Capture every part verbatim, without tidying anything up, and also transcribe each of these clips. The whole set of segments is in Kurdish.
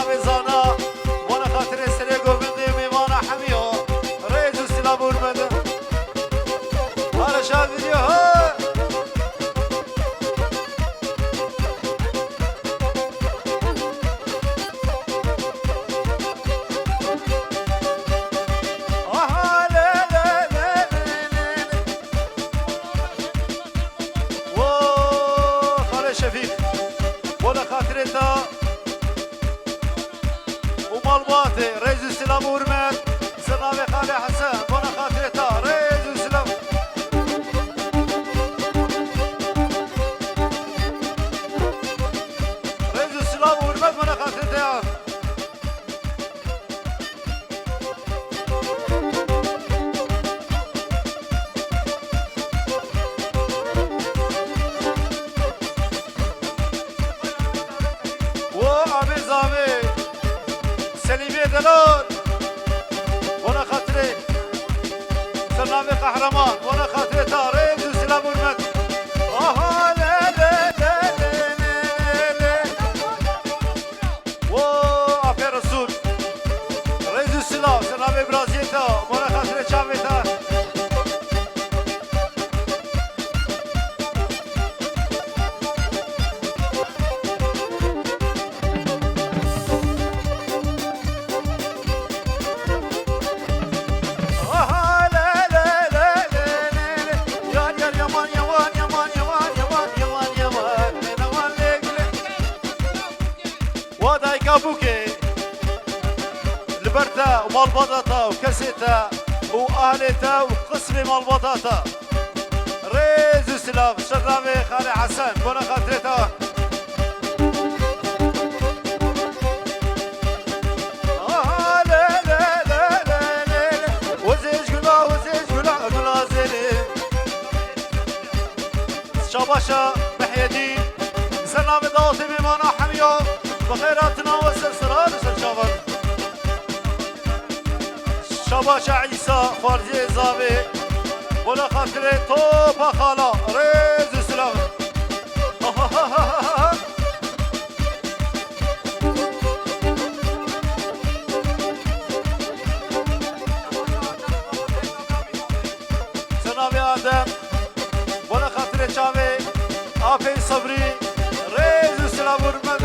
Navê Zana, bona xatirê serê govindê mêvana hemiya. Rêz û silav û hurmet. Hale şad video, ha! Aha, le, le, le, le, le, le. Wo, Xalê Şefîq. Bona xatirê te û malbatê, rêz û silav û hurmet. Ser navê Xalê Hesen, bona xatirê te, rêz û silav. Rêz û silav û hurmet, bona xatirê te ya. Wo, Amê Zavê, Selîmê Delal, bona xatirê, ser navê Qehreman, bona xatirê te, rêz û silav û hurmet. Aha, le, le, le, le, le, le. Wo, Apê Resûl. Rêz û silav, ser navê biraziyê te, bona xatirê çavê te. Aha, le, le, le, le, le, le. Yar, yar, yaman, yaman, yaman, yaman, yaman, yaman, yaman, lê gulê. Wa dayika bûkê, li ber te û malbata te û kesê te û ahlê te û qismê malbata te. Rêz û silav, ser navê Xalê Hesen, bona xatirê te. Aha, le, le, le, le, le, le. Wezê ji gula, wezê ji gula, gula zêrê. Şabaşa Mehyedîn, ser navê dawetê mêvana hemiya, bi xêr hatina we ser sera li ser çavan. Şabaşa Îsa, xwarziyê Zavê, bona xatirê Topa Xala, rêz û silav. Ser navê Adem, bona xatirê çavê Apê Sebrî, rêz û silav û hurmet.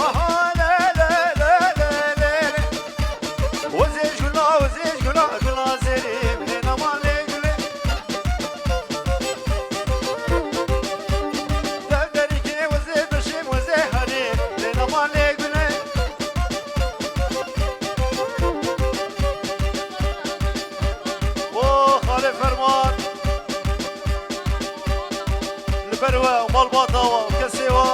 Aha, le, le, le, le, le, le. Wezê ji gula, wezê ji gula, gula zêrê, lê neman lê gulê. Dev derîkê wezê dişim, wezê herê, lê neman lê gulê. O Xalê Ferman. Li ber we û malbata we û kesê we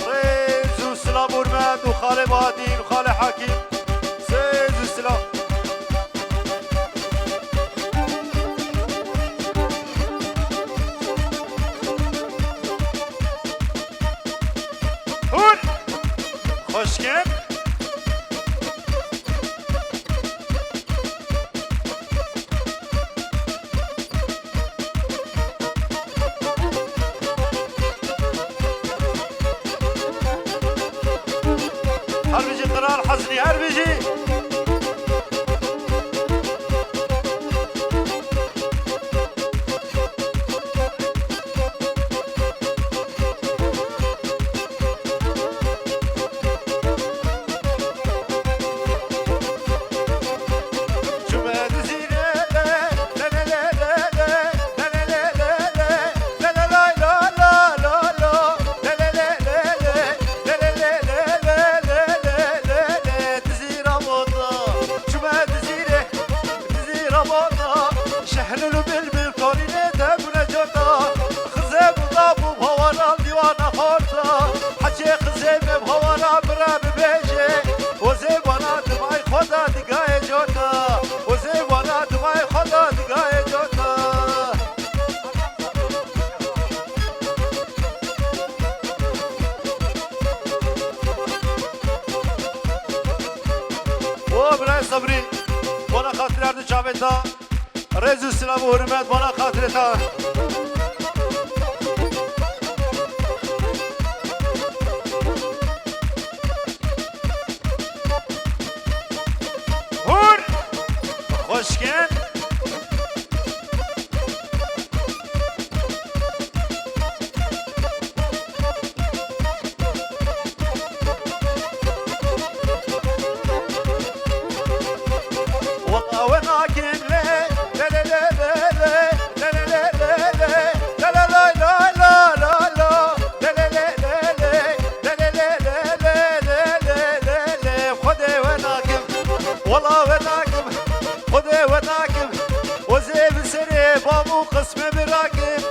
rêz û silav û hurmet û Xalê Bahatîn û Xalê Hakîm. Rêz û silav. Hûr! Xweşkin. Her bijî Qral Hesnî, her bijî. Birayê Sebrî, bona xatirê erdê çavê te. Rêz û silav û hurmet bona xatirê te. Hûr! Xweşkin! Wela we nakim lê, lê, lê, lê, lê, lê. Xwedê we nakim, wela we nakim, Xwedê we nakim. O zê bi serê bam û qismê birakim.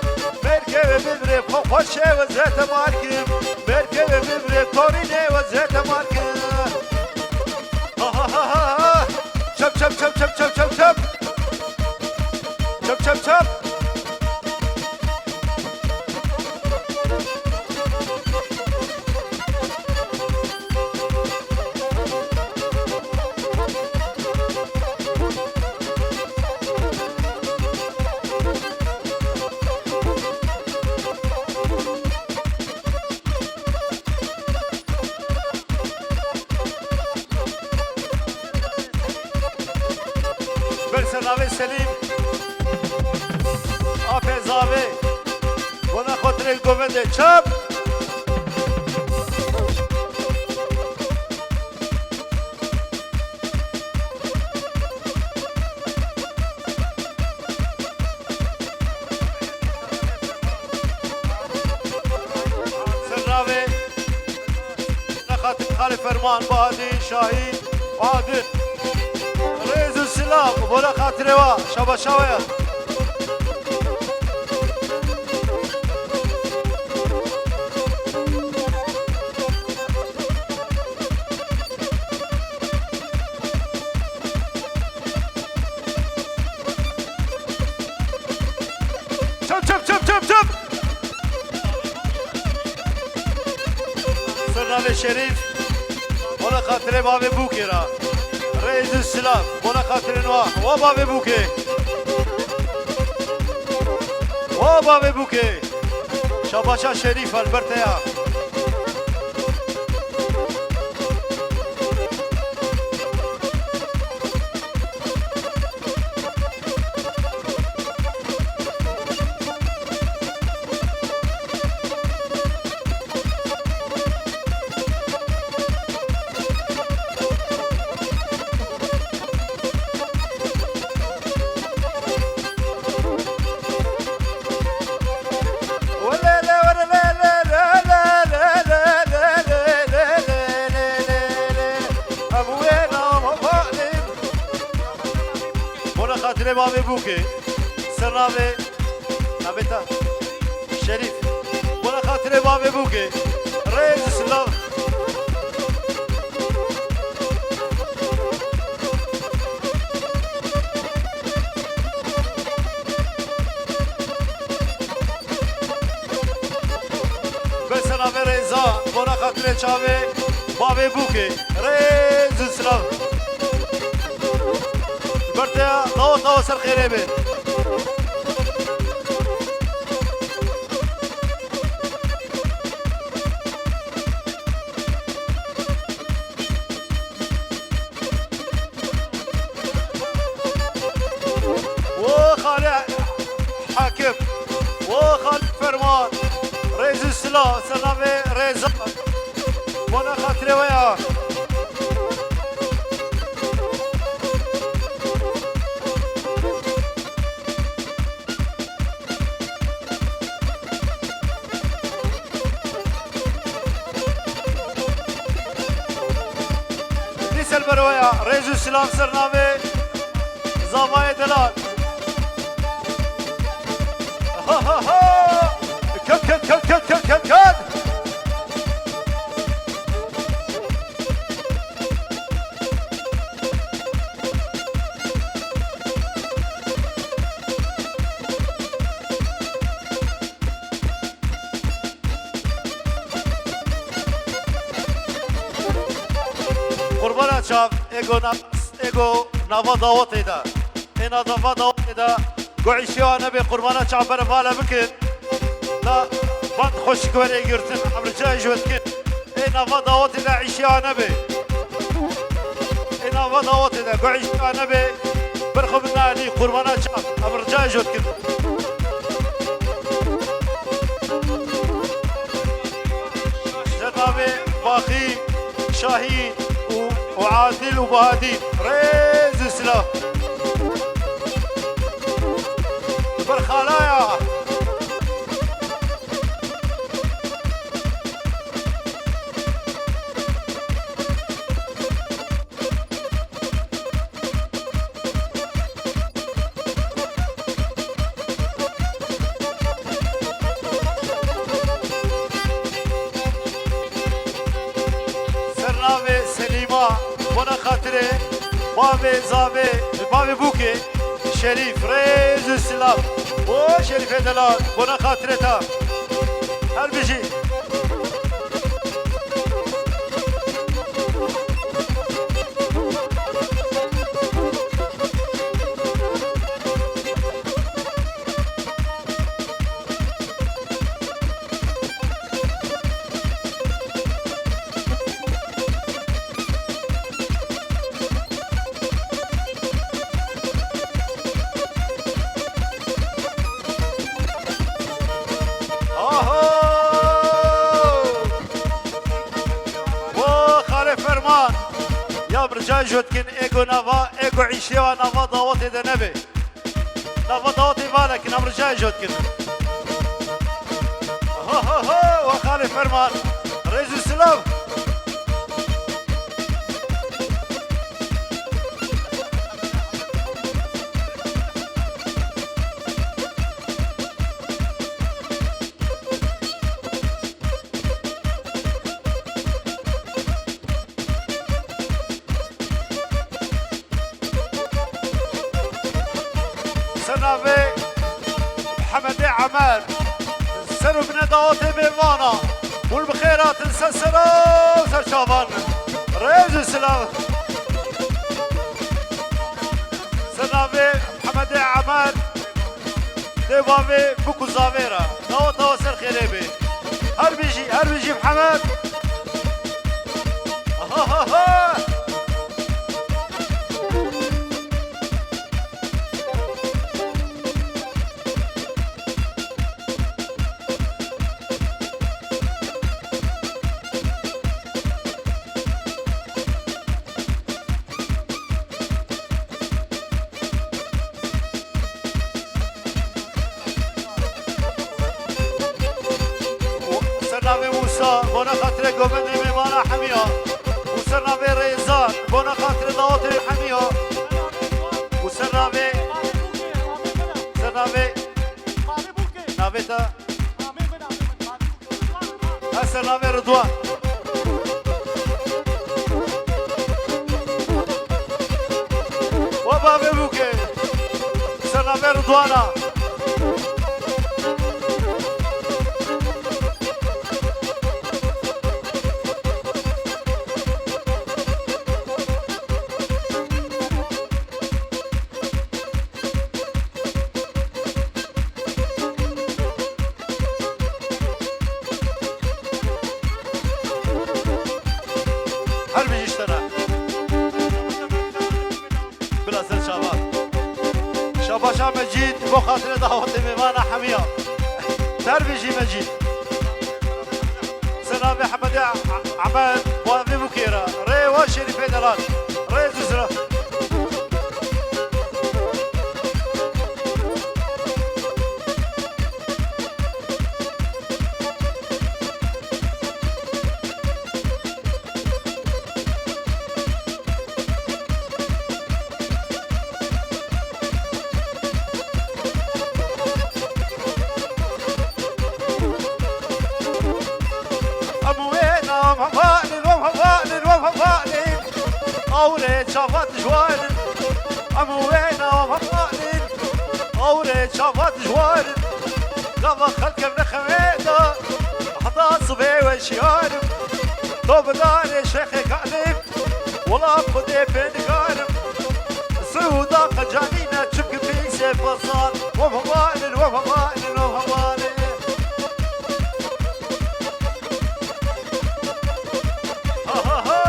Merkevê bibrê xwe xweşe we zete markim. Merkevê bibrê torînê we zete markim. Ha, ha, ha, ha, ha. Çap, çap, çap, çap, çap, çap, çap. Çap, çap, çap. Ber ser navê Selîm. Apê zavê. Bona xatirê govendê çap. Ser navê Xatir Xalê Ferman, Bahadir, Şahî, Bahadir. Rêz û silav, bona xatirê wa, şabaşa we ya. Çap, çap, çap, çap, çap. Ser navê Şerîf, bona xatirê bavê Bûkê ra. Rêz û silav, bona xatirê wa. Wa bavê Bûkê. Wa bavê Bûkê. Şabaşa Şerîf, Alberteya. Bona xatirê bavê Bûkê. Ser navê, navê te Şerîf. Bona xatirê bavê Bûkê. Rêz û silav. Ber ser navê Rêza, bona xatirê çavê bavê Bûkê. Rêz û silav. Berteya, tawa tawa ser xêrê be. Wo xalê Hakim, wo xalê Ferman, rêz û silav, ser navê Rêza. Bona xatirê we ya. Dîsel beroya, rêz û silav ser navê Zavayê Delal. Ha, ha, ha! Ket, ket, ket, ket, ket, ket, ket! Qurbana çav, ego nas. Ê go nava dawetê de. Ê nava dawetê de. Go îşê wan nebe, qurbana çav bere bale bikin. La band xweşik were girtin. Em rica ji we dikin. Ê nava dawetê de îşê wan nebe. Ê nava dawetê de. Go îşê wan nebe. Berxwe bin alî qurbana çav. Em rica ji we dikin. Ji navê Baxî, Şahîn û, û Adil û Bahadîn. Rêz û silav. Li ber xalaya. Ser navê Selîma, bona xatirê bavê zavê, bavê bûkê, Şerîf, rêz û silav. O Şerîfê delal, bona xatirê te. Her bijî. Aho! Wo xalê Ferman! Ya bi rica ji we dikin, ê go nava, ê go îşê wan nava dawetê de nebe. Nava dawetê vale kin, em rica ji we dikin. Ho, ho, ho, we xalê Ferman. Rêz û silav. Ser navê Mihemedê Emer, ser û binê dawetê mêvana, hûn bi xêr hatin ser sera û ser çavan. Rêz û silav. Ser navê Mihemedê Emer, dê bavê bûk û zavê re. Daweta we ser xêrê bê. Her bijî, her bijî Mihemed. Ha, ha, ha. Ser navê Mûsa, bona xatirê govendê mêvana hemiya. Û ser navê Rêzan, bona xatirê dawetê hemiya. Û ser navê, ser navê, navê te? Ez ser navê Ridwan. We bavê bûkê. Ser navê Ridwana. Her bijî ji te re. Bila ser çava. Şabaşa Mecîd, bo xatirê dawetê mêvana hemiya. Her bijî Mecîd. Ser navê Hemedê Emed, bavê bûkê re. Rê wa Şerîfê delal. Rê zizra. Em wêna em hevalin, em hevalin, em hevalin. Ewrê çava dijwar in. Em wêna em hevalin. Ewrê çava dijwar in. Gava xelk em ne xemê da. Heta sibê weşiyar im. To bidarê Şêxê Galib. Wela Xwedê pê nigarim. Canî ne çimkî pîsê pezan. Wem hevalin, wem hevalin, wem hevalin. Ha, ha, ha.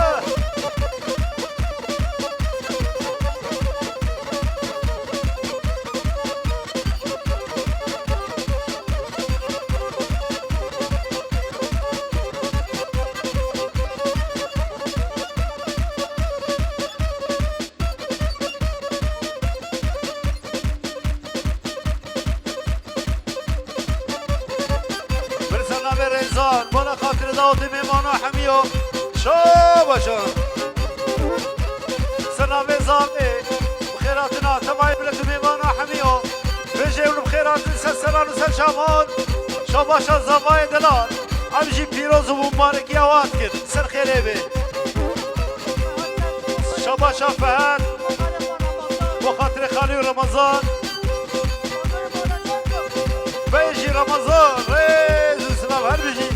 Birsa navê Rêzan, bona xatirê dawetê mêmana hemiya. Şabaşan. Ser navê Zavê, bi xêr hatina, temayê milet û mêmana hemiya. Bêjê hûn bi xêr hatin ser seran û ser çavan. Şabaşa Zavayê delal. Em jî pîroz û mubarekiya wan dikin. Ser xêrê bê. Şabaşa Fehad. Bo xatirê xalî Remezan. Bêjî Remezan, rêz û silav her bijî.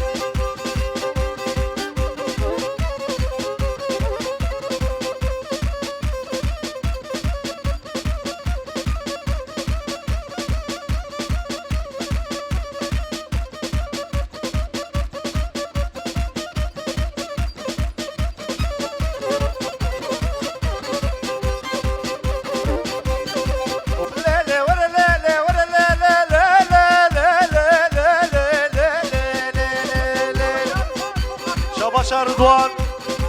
Şabaşa Ridwan,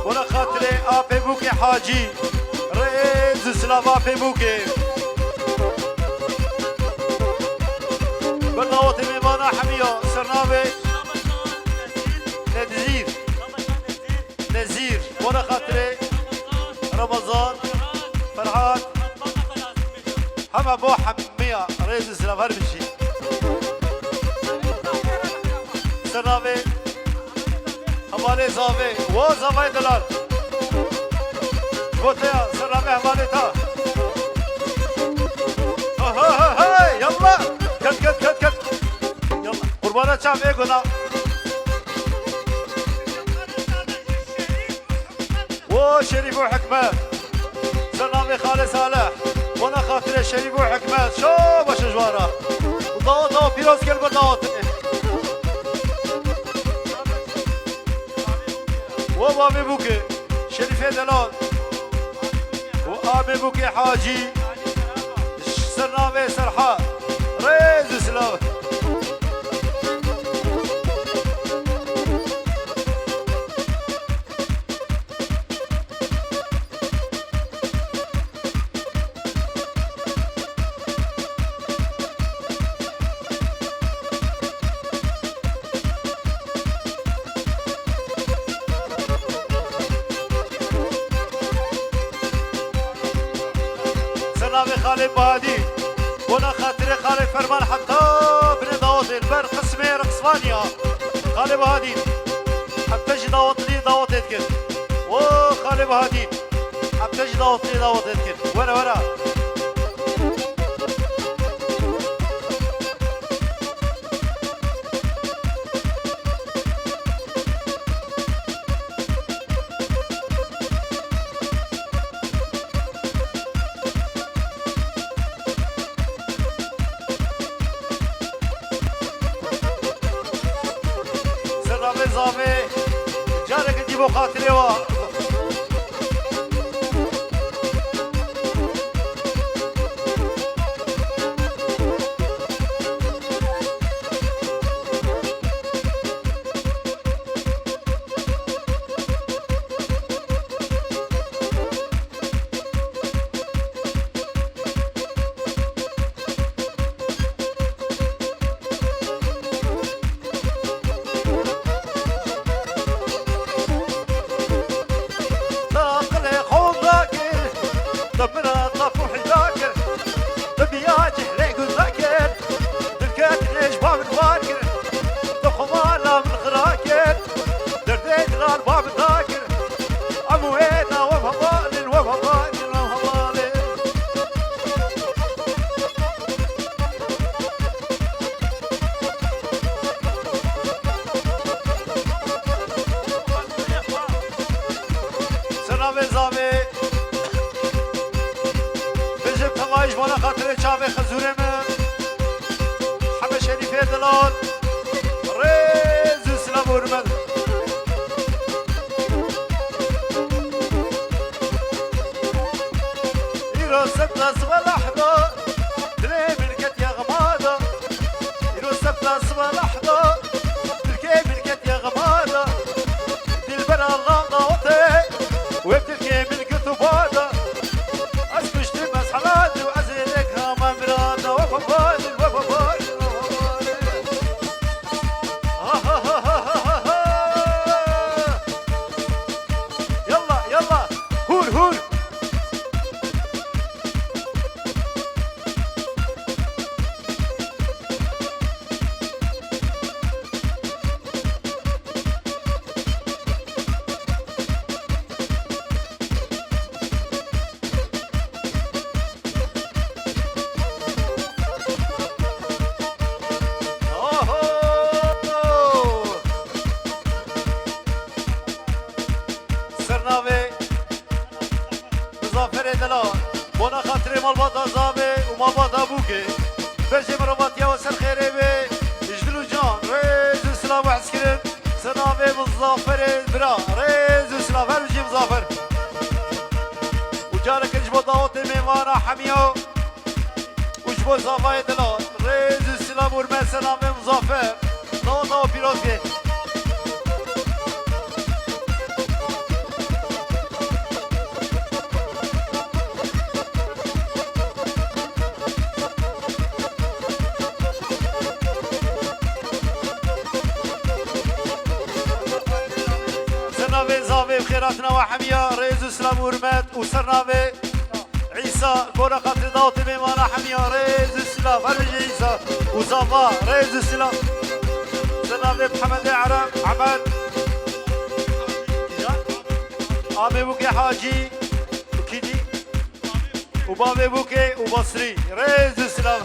bona xatirê apê Bûkê Hacî, rêz û silav apê Bûkê. Berdawetê mêmana hemiya, sernavê Nezîr. Nezîr, bona xatirê Remezan, Ferhat, heme bo hemiya rêz û silav her bijî. Sernavê hevalê Zavê, wo Zavayê delal. Goteya, sernavê hevalê ta. Ha, ha, ha, ha, yallah. Ket, ket, ket, ket. Yallah. Qurbana çavê guna. Wo Şerîf û Hikmet. Ser navê Xalê Salih. Bona xatirê Şerîf û Hikmet. Şo baş ji wan re. Û daweta pîroz kel ber dawetê. Wo bavê Bûkê. Şerîfê Delal. Û amê Bûkê Hacî. Ser navê Serha. Rêz û silav. Ser navê Xalê Bahadî, bona xatirê Xalê Ferman heta binê dawetê li ber qismê Riqsvaniya. Xalê Bahadî, em te jî dawetli dawetê dikin. Wo Xalê Bahadî, em te jî dawetli dawetê dikin. Were, were. Ser navê Zavê, careke dî bo xatirê wa. Taqilê xwe wenda kir, te min re taf û hîla kir, te biya cehlê gunda kir, dilketinê ji ba min wan kir, te xwe mala min xira kir, derdê dilal ba min dakir. Em wêna wem hevalin, wem hevalin, wem hevalin. Ser navê Zavê. Bijim tevay Bona xatirê çavê xizûrê min, Heme Şerîfê Dilan, rêz û silav û hurmet. Îro sebla ziva lahda, dilê min ketiye xemada. Îro sebla ziva lahda, dilkê min ketiye xemada. Dilbera landa ote, wê dilkê min girt û bada. Ez kuştim, ez helal û ez êlek hama mirada. Wek babarî, wek babarî, wek babarî. Ha, ha, ha. Yalla, yalla. Hûr, hûr. Oho! Sernavê Muzafferê Dela, bona xatirê malbata Zavê û malbata Bûkê. Berjê mirovatiya we ser xêrê be, ji dil û can, rêz û silav û hezkirin. Sernavê Muzafferê Bira, rêz û silav, her bijî Muzaffer. Û careke ji bo dawetê mêvana hemiya û ji bo zavayê Dila, rêz û silav û hurmet, sernavê Muzaffer. Daweta we pîroz be. Sernavê Zavê bi xêr hatina we hemiya, rêz û silav û hurmet û sernavê Îsa, gora xatirê dawetê mêvana hemiya, rêz û silav. Her bijî Îsa û Zava, rêz û silav. Sernavê Mihemedê Ereb, Emed, Amê Bûkê Hacî, û kî dî? Û bavê Bûkê û Basrî, rêz û silav.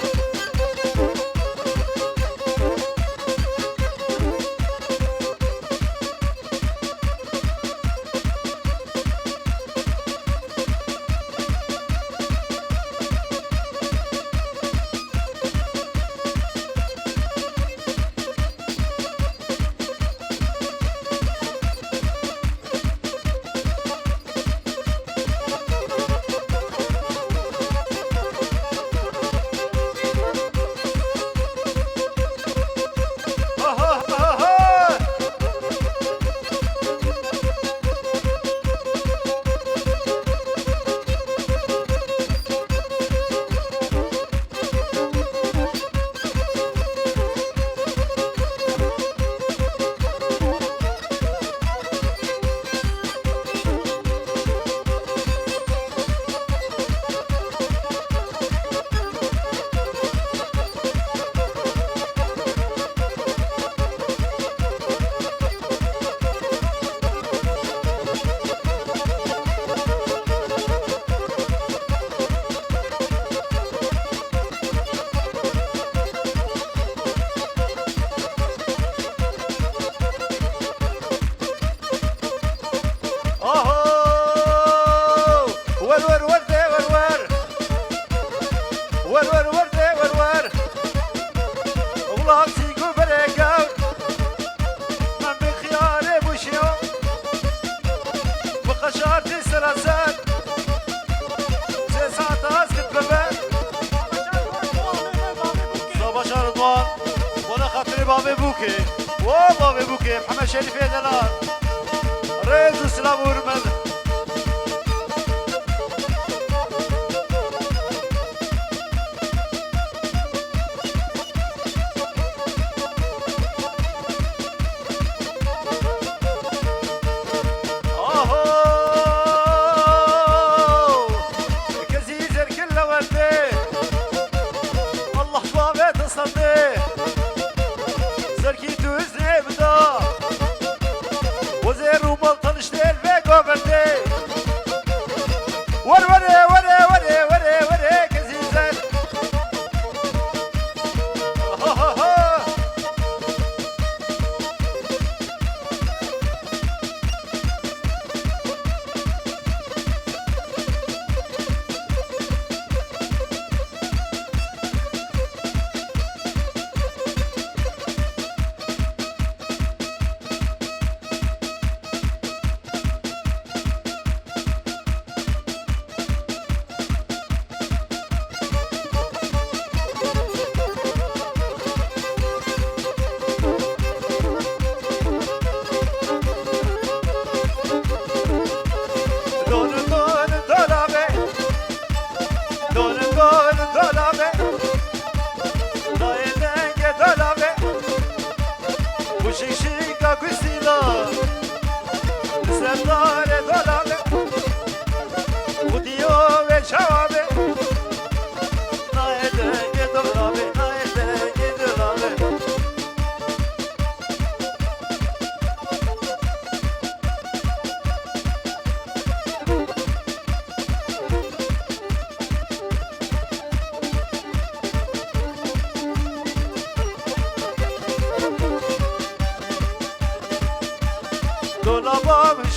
Aho! Wer wer wer de wer wer. Wer wer wer de wer wer. Wela sî ku berê gewr. Min bi xiyarê bûşiyo. Bi qeşartî seraser. Sê saet ez kit bebe. Savaşa Ridwan. Bona xatirê bavê Bûkê. Wo bavê Bûkê. Heme Şerîfê Delal. Rêz û silav û hurmet. Aho! Kezî zerkil lewendê. Allah bavê te sendê. Zerkî tu iznê bida. Wezê rûmal taniştê el ve goverdê. Wer were, were, were, were, were, kezî zer. Ha, ha, ha.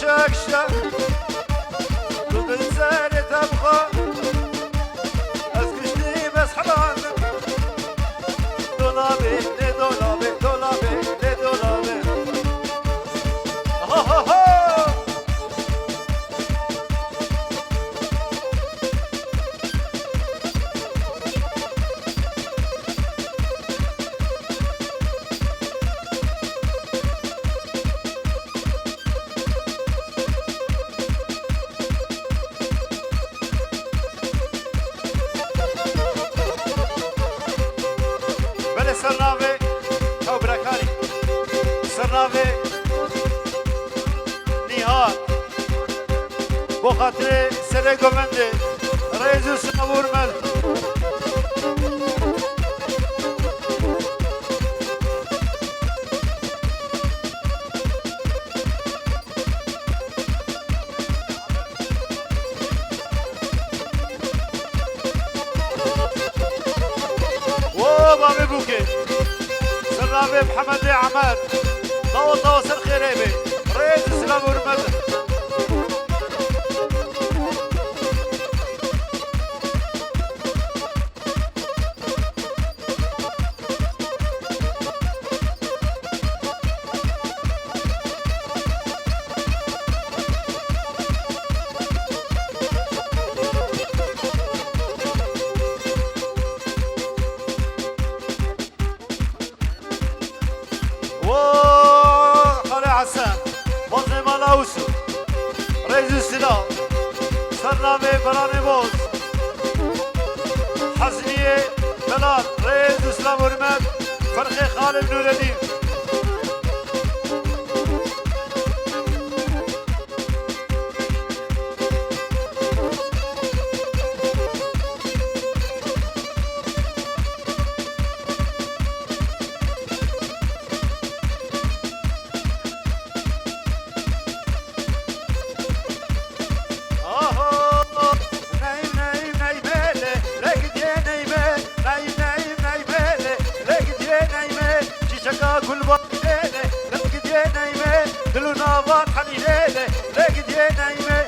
Şek şek, tu bi serê te bixwe, ez kiştî bes helan. Dolabê, lê dolabê, dolabê, lê dolabê. Ha, ha, ha! Belê ser navê ew birakarî. Ser navê Nîhat. Bo xatirê serê govendê. Rêz û silav û hurmet. Wo bavê bûkê. Ser navê Mihemedê Emer. Dawa dawa ser xêrê bê. Rêz û silav û hurmet. Wo Xalê Hesen, Bozê Mala Ûsû, rêz û silav, ser navê Beranê Boz, Hezmiyê Belan, rêz û silav hurmet, Ferxê Xalê Nûredîn. Aho! Ney, ney, ney bele, lê gidiye ney me, ney, ney, ney bele, lê gidiye ney me, çiçeka gul bak bele, lê gidiye ney me, dil û nava telî lele, lê gidiye ney me,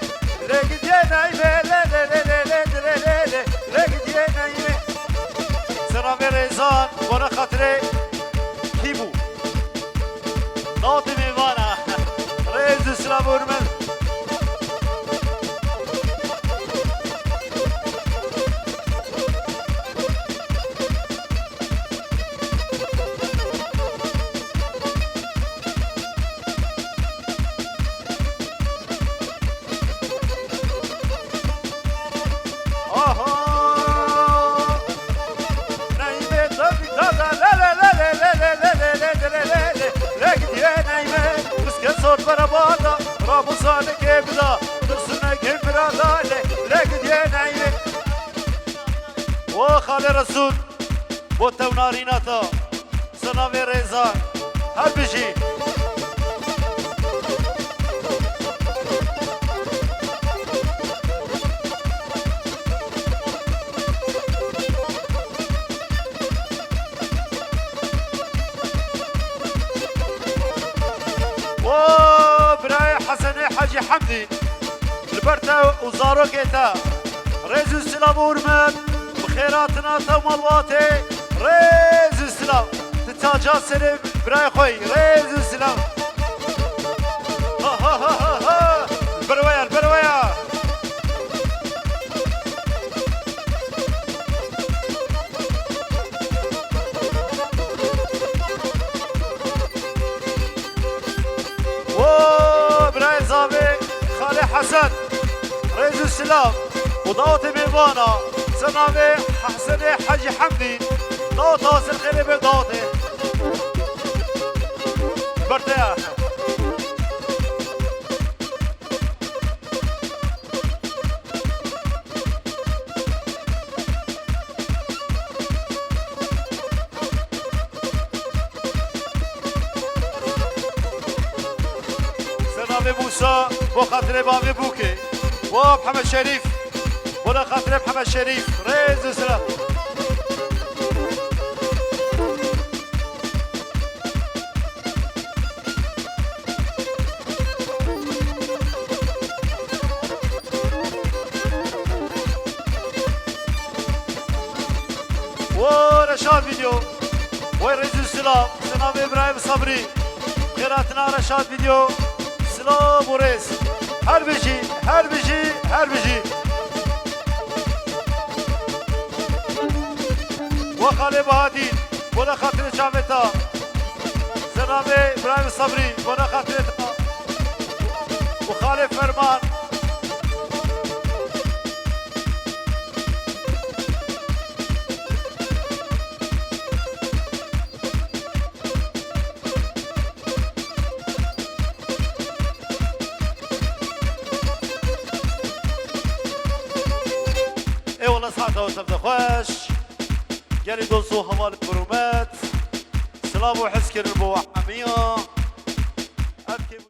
lê gidiye ney me, lê, lê, lê, lê gidiye ney me. Ser navê Rêzan, bona xatirê kî bû? Dawetê mêvana. Rêz û silav û hurmet. Aha! Neyme tabi tada le le le le gidiye neyme. Kıske sor bana bada, rabu sane kebda, dırsına kemra dale, le gidiye neyme. O Xalê Resul, bo tewnarîna ta. Ser navê Rêzan. Her bijî. O birayê Hesenê Hecî Hemdî. Li ber te û zarokê te. Rêz û silav û hurmet. Bi xêr hatina te û malbatê. Rêz û silav. Ti taca serê birayê xwe yî. Rêz û silav. Ha, ha, ha, ha, ha. Li ber we ya, li ber we ya. Wo birayê zavê Xalê Hesen, rêz û silav û dawetê mêvana, ser navê Hesenê Hecî Hemdî, daweta ser xêrê be dawetê. Berteya. Ser navê Mûsa, bo xatirê bavê bûkê. Wa Mihemed Şerîf. Bo xatirê Mihemed Şerîf. Rêz û silav. Bo Reşad Video. Wey rêz û silav. Bi navê Îbrahîm Sabrî. Xêr hatina Reşad Video. Silav û rêz. Her bijî, her bijî, her bijî. Wa xalê Bahadîn. Bona xatirê çavê ta. Bi navê Îbrahîm Sabrî. Bona xatirê ta. Û xalê Ferman. Ê wele saeta we tev de xweş. Gelî dost û hevalê bi rûmet. Silav û hizkirin bo we hemiya. Ev kêm